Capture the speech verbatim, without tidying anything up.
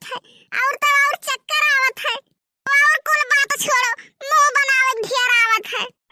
आवत है, और तो और चक्कर आवत है, और कुल बात छोड़ो, मुंह बनावे के ढेर आवत है।